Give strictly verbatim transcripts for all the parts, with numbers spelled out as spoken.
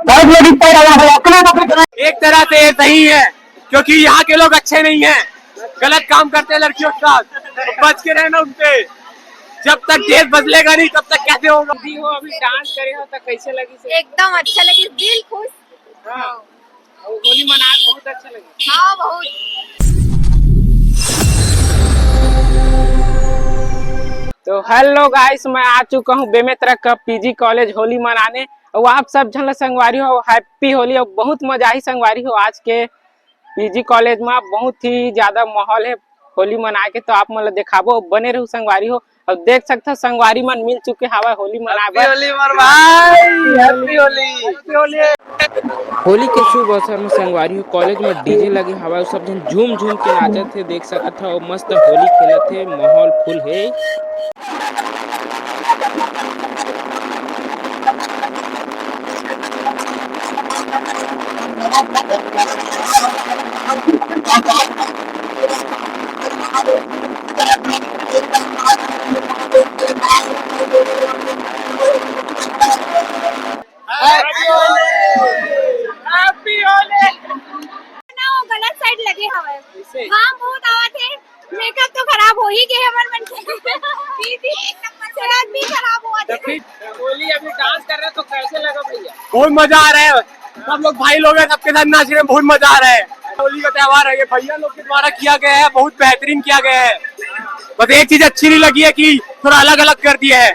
बहुत बड़ी पैदावार है, अपने को भी एक तरह से ये सही है, क्योंकि यहाँ के लोग अच्छे नहीं हैं, गलत काम करते हैं लड़कियों के साथ, तो बच के रहना उनसे। जब तक देश बदलेगा नहीं, तब तक कैसे होगा? अभी हो, अभी डांस करे हो, तो कैसे लगी से? एकदम अच्छा लगी, दिल खुश। हाँ, और होली मना के बहुत अच्छा लगा। हाँ, बहुत। तो हेलो गाइस, मैं आ चुका हूँ बेमेतरा का पीजी कॉलेज होली मनाने। और आप सब झन ला संगवारी हो, हैप्पी होली। और बहुत मजा आही संगवारी हो, आज के पीजी कॉलेज में बहुत ही ज्यादा माहौल है होली मना के। तो आप मन ला दिखाबो, बने रहू संगवारी हो। अब देख सकथो संगवारी मन मिल चुके हवय होली मनाए बर। होली मोर भाई, हैप्पी होली। होली के शुभ अवसर में संगवारी हो, कॉलेज में डीजे लगे हवय, सब झन झूम झूम के नाचत हे, देख सकत हो मस्त होली खेलत हे, माहौल फुल हे। Happy Holi! ना, वो गलत साइड लगे हवय। कैसे? घाम बहुत आवत हे, मेकअप तो खराब हो ही गए हमर मन के। दीदी, एक नंबर सेहत भी खराब हुआ तो थे। फिर होली अभी डांस कर रहे तो कैसे लगा भैया? बहुत मजा आ रहा है, सब लोग भाई लोग हैं, सबके साथ नाच रहे हैं, बहुत मजा आ रहा है। होली का त्यौहार है, ये भैया लोग के द्वारा किया गया है, बहुत बेहतरीन किया गया है। बस एक चीज अच्छी नहीं लगी है कि थोड़ा अलग अलग कर दिया है,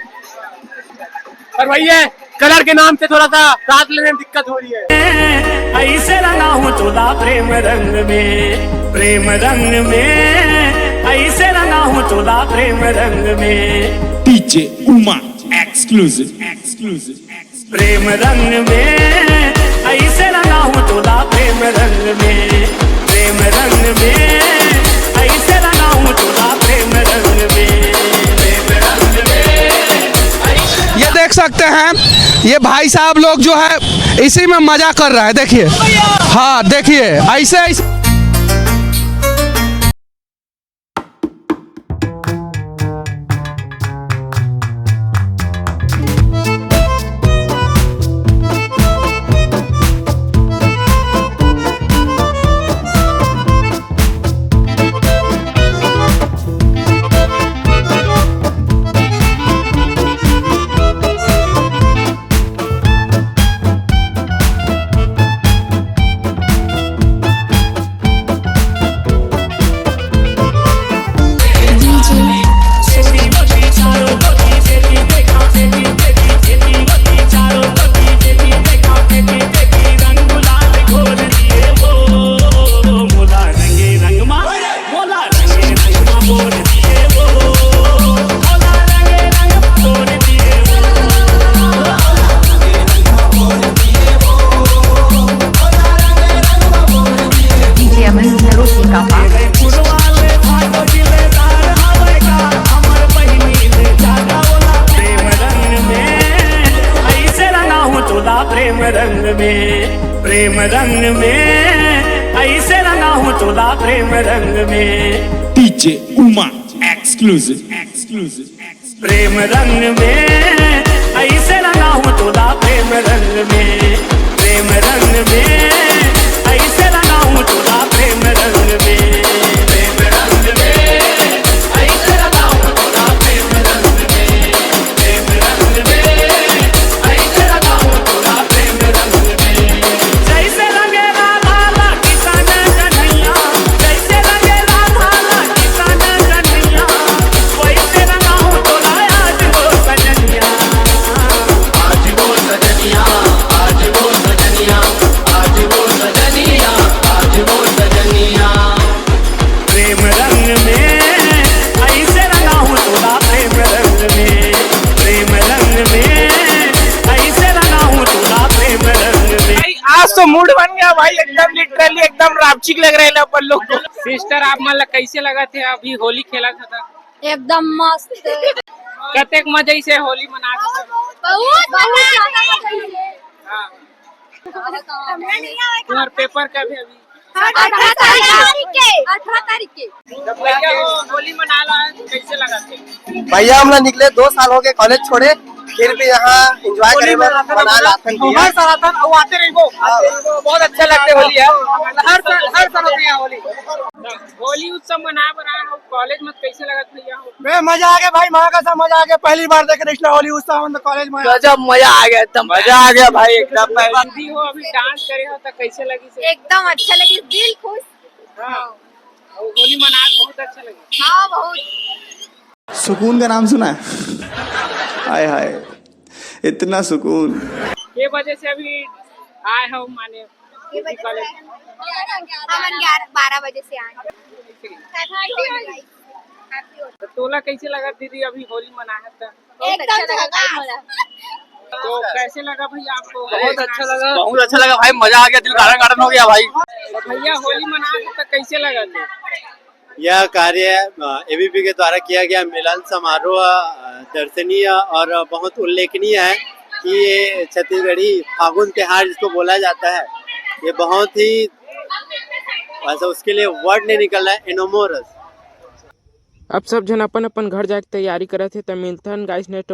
पर वही है, कलर के नाम से थोड़ा सा साथ लेने में दिक्कत हो रही है। ऐसे रंगा हूँ तोला प्रेम रंग में, प्रेम रंग में, ऐसे रंगा हूँ तोला प्रेम रंग में। DJ Uma exclusive, exclusive। प्रेम रंग में ऐसे रंगा हूँ तोला प्रेम रंग में, प्रेम रंग में ऐसे रंगा हूँ तोला प्रेम रंग में, प्रेम रंग में। ये देख सकते हैं, ये भाई साहब लोग जो है इसी में मजा कर रहा है। देखिए, हाँ, देखिए, ऐसे ऐसे डीजे अमन भरोसे का पास। प्रेम रंग में ऐसे रंगा हूँ तोला प्रेम रंग में, प्रेम रंग में ऐसे रंगा हूँ तोला प्रेम रंग में। DJ Uma exclusive, exclusive। प्रेम रंग में ऐसे रंगा हूँ तोला प्रेम रंग में, प्रेम रंग में ऐसे रंगा हूँ तोला प्रेम रंग में, प्रेम रंग में ऐसे रंगा हूँ तोला प्रेम रंग में, प्रेम रंग में ऐसे रंगा हूँ तोला प्रेम रंग में। जैसे रंगेला लाला किसान कन्हैया, जैसे रंगेला लाला किसान कन्हैया, वैसे रंगाऊं तोला आज वो सजनिया। आज वो सजनिया, आज वो सजनिया, आज वो सजनिया, आज वो सजनिया। प्रेम रंग में ऐसे रंगाऊं तोला प्रेम रंग में, प्रेम रंग में ऐसे रंगाऊं तोला प्रेम रंग में। भाई, आज तो मूड बन गया भाई, एकदम लिटरली एकदम रापचिक लग रहे हैं अपन लोग को। सिस्टर, आप मन ला कैसे लगा थे अभी होली खेला था? एकदम मस्त। कतेक मजा इसे होली मना के? बहुत, बहुत, बहुत ज्यादा मजा आइसे। हाँ। तुम्हार पेपर कब है अभी? अठारह तारीख के। अठारह तारीख के। जब भैया हो होली मना ला, कैसे लगा थे? भैया, हमला निकले दो साल हो गए कॉलेज छोड़े, फिर भी यहाँ एंजॉय करे बर मना लाथन भैया। हर साल आथन, अउ आते रहिबो। बहुत अच्छा लगथे होली ह, हर साल, हर साल होथे यहाँ होली। होली उत्सव मनाए बर आए हो कॉलेज में, कैसे लगत भैया हो? बे, मजा आ गया भाई, माँ कसम मजा आ गया। पहली बार देख रहे कृष्णा होली उत्सव हम तो कॉलेज में। गजब मजा आ गया, एकदम मजा आ गया भाई, एकदम। दीदी हो, अभी डांस करे हो तो कैसे लगी से? एकदम अच्छा लगी, दिल खुश। हाँ, और होली मनाए बहुत अच्छा लगे। हाँ, बहुत। सुकून का नाम सुना है? हाय हाय, इतना सुकून। के बजे से अभी आए हो माने? के बजे से कॉलेज? हम ग्यारह, बारह बजे से आए। तो तोला कैसे लगा दीदी अभी होली मनाए त? एकदम झकास। तो कैसे लगा भैया आपको? बहुत अच्छा लगा। बहुत अच्छा लगा भाई, मजा आ गया, दिल गार्डन गार्डन हो गया भाई। तो भैया होली मनाए त कैसे लगा थे? यह कार्य एबीपी के द्वारा किया गया मिलन समारोह अ, दर्शनीय और बहुत उल्लेखनीय है कि ये छत्तीसगढ़ी फागुन त्योहार जिसको बोला जाता है, ये बहुत ही, ऐसा उसके लिए वर्ड नहीं निकल रहा है, एनोमोरस। अब सब झन अपन अपन घर जाए के तैयारी करत हे, त मिलथन गाइस नेक्स्ट